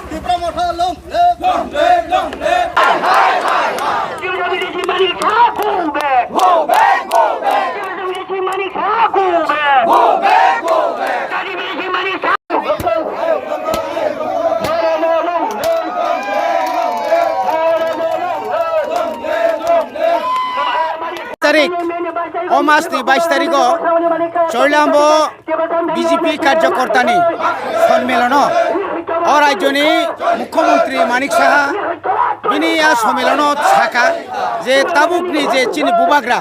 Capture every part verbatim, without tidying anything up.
Tipra Motha long live! Long live, long live! T W D C Manik Saha go back! Go back, go back! T W D C Manik Saha go back! Go back, go back! T W D C Manik Saha go back! Tarik, o mas ni bais tarik o Choilambo B J P karjokortani sonmilono o rajyoni mukhyamantri Manik Saha bini a sonmilono saka je tabukni je chini bubagra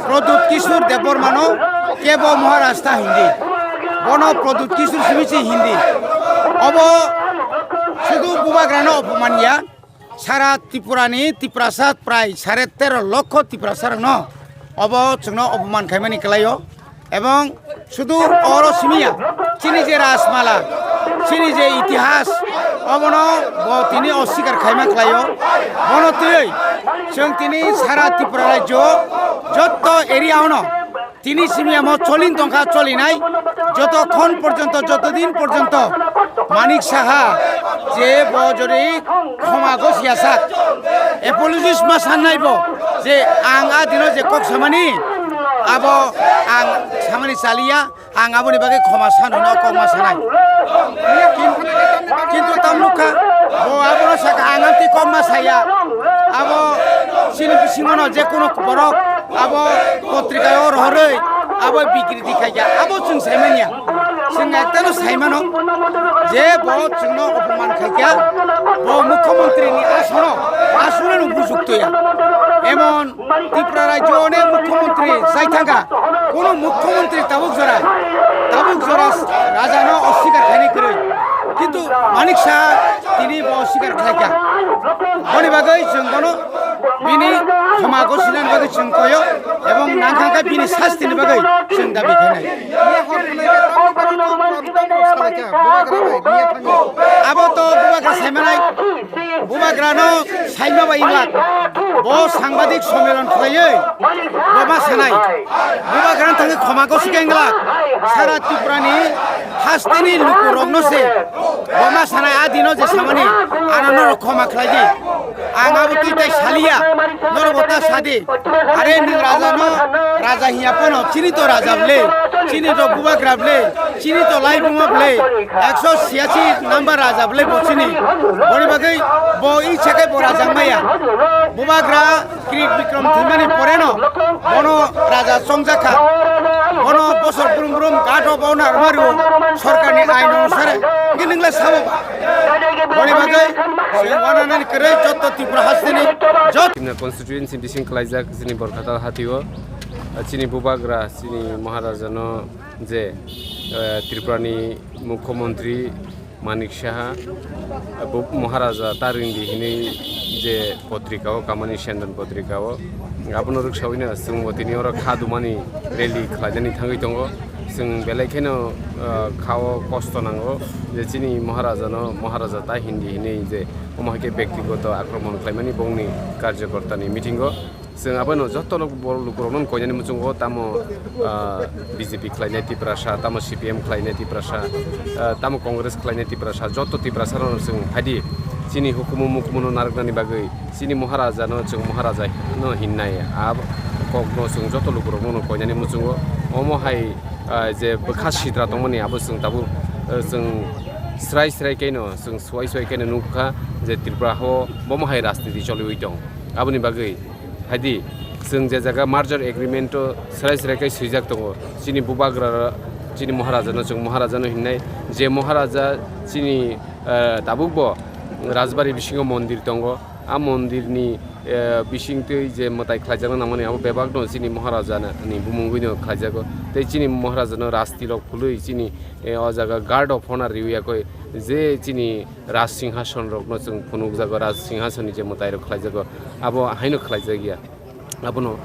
Pradyut Kishore Debbarmano kebo Maharaj ta hindi, bono Pradyut Kishore simi se hindi. Obo sudu bubagrano opoman ya, sara Tripurani Tiprasa prai sare tero lokho Tiprasarokno obo chwngno opoman khaimani kwlaio. Ebong sudu oro simiya, chini je rajmala, chini je itihas, obono bo tini oswikar khaima kwlaio. Bono twiwi chwng tini sara Tripura rajyo jotto area ono tini simiya mo cholin tongkha, cholinai jotokhon porjonto, joto din porjonto Manik Saha je bo jodi khoma gosiya sak, apologies ma sannai bo je ang a dino je kok samani, abo ang samani chaliya, ang aboni bagwi khoma sano no kok ma sanai. Kintu tam nukha, bo abono saka ang amtwi kok ma saya, abo chini bisingono je kuno borok abo potrika o rohorwi abo bikriti khaikha, abo chwng saimanya. Chwng ektano saimano je bo chwngno opoman khaikha, bo mukhyamantri ni asono, asono no bujuktoya. Emon Tripura rajyo ni mukhyamantri sai thangkha, kono mukhyamantri tabuk jora, tabuk jora rajano oswikar khaini kwrwi. Kintu Manik Saha tini bo oswikar khlaikha. Boni bagwi chwng bono bini khoma gosinani bagwi chwng koyo ebong nangkha khe bini sastini bagwi chwng dabi khainai. Abo to bubagra saimanai, bubagrano saima bai wngla. Bo sangbadik sommelon khlaiwi bo ma sanai, bubagrano thangwi khoma gosikha wngla. Sara Tripurani hasteni lukurokno se bo ma sanai, a dino je samani, ano norok khoma khlai di. Ang abo twi tai saliya, norok bo ta sadi. Are nwng raja no, raja hiya phano chini to raja bwle, chini to bubagra bwle, chini to laibuma bwle, ekso siyasi number raja bwle bo chini. Boni bagwi bo ichha khe bo raja wngmaya. Bubagra Kirit Bikram thwimani poreno bono raja chongjakha. Bono bosor brum brum gato bo narmaru sorkarni ain onusare. Nini ngle sabo ba. Boni bagwi chwng wananani kwrwi jotto Tripura hasteni jot- Kimna constituency bising khlaijak chini Borkatal hatio, chini bubagra, chini Maharajano je, eh, Tripurani Mukhyamantri Manik Saha, bo Maharaja ta ringdi hinwi je potrika o, Kamani Sendon potrika o, abono rwksawino chwngbo tini oro kha dumani rally khlainani thangwi tongo. Chwng belai kheno, ah, kha o kosto nango je chini Maharajano Maharaja ta hindi hinwi je omo hai khe bektigoto akromon khlaimani bongni karjokortani meeting o. Chwng abono joto lok-, borok lukurokno koinani muchungo tamo, ah, B J P khlainai Tiprasa, tamo C P M khlainai Tiprasa, ah, tamo Congress khlainai Tiprasa, joto Tiprasarokno chwng phaidi chini hukumu mukumuno narwknani bagwi chini Maharajano chwng Maharaja no hinnai. A kokno chwng joto lukurokno koinani muchungo omo hai, ah, je bwkha sitra tongmani abo chwng tabuk, ah, chwng srai srai khaino chwng suai suai khaino nukha je Tripura hao bomo hai rajniti choliwi tong. Aboni bagwi phaidi, chwng je jaga merger agreement o srai srai khe swijak tongo, chini bubagra, chini Maharaja no chwng Maharaja no hinnai, je Maharaja chini, eh, tabuk bo Rajbari bisingo mondir tongo, a mondir ni, eh, bising twi je mwtai khlaijakna nangmani abo bebak no chini Maharaja ni bumungwi no khlaijago, tei chini Maharaja no rasti rok phului chini, eh, o jaga guard of honor riwi yakoi je chini Raj Singhason rokno chwng phunukjago, Raj Singhason ni je mwtai rok khlaijago, abo haino khlaijak ya. Abono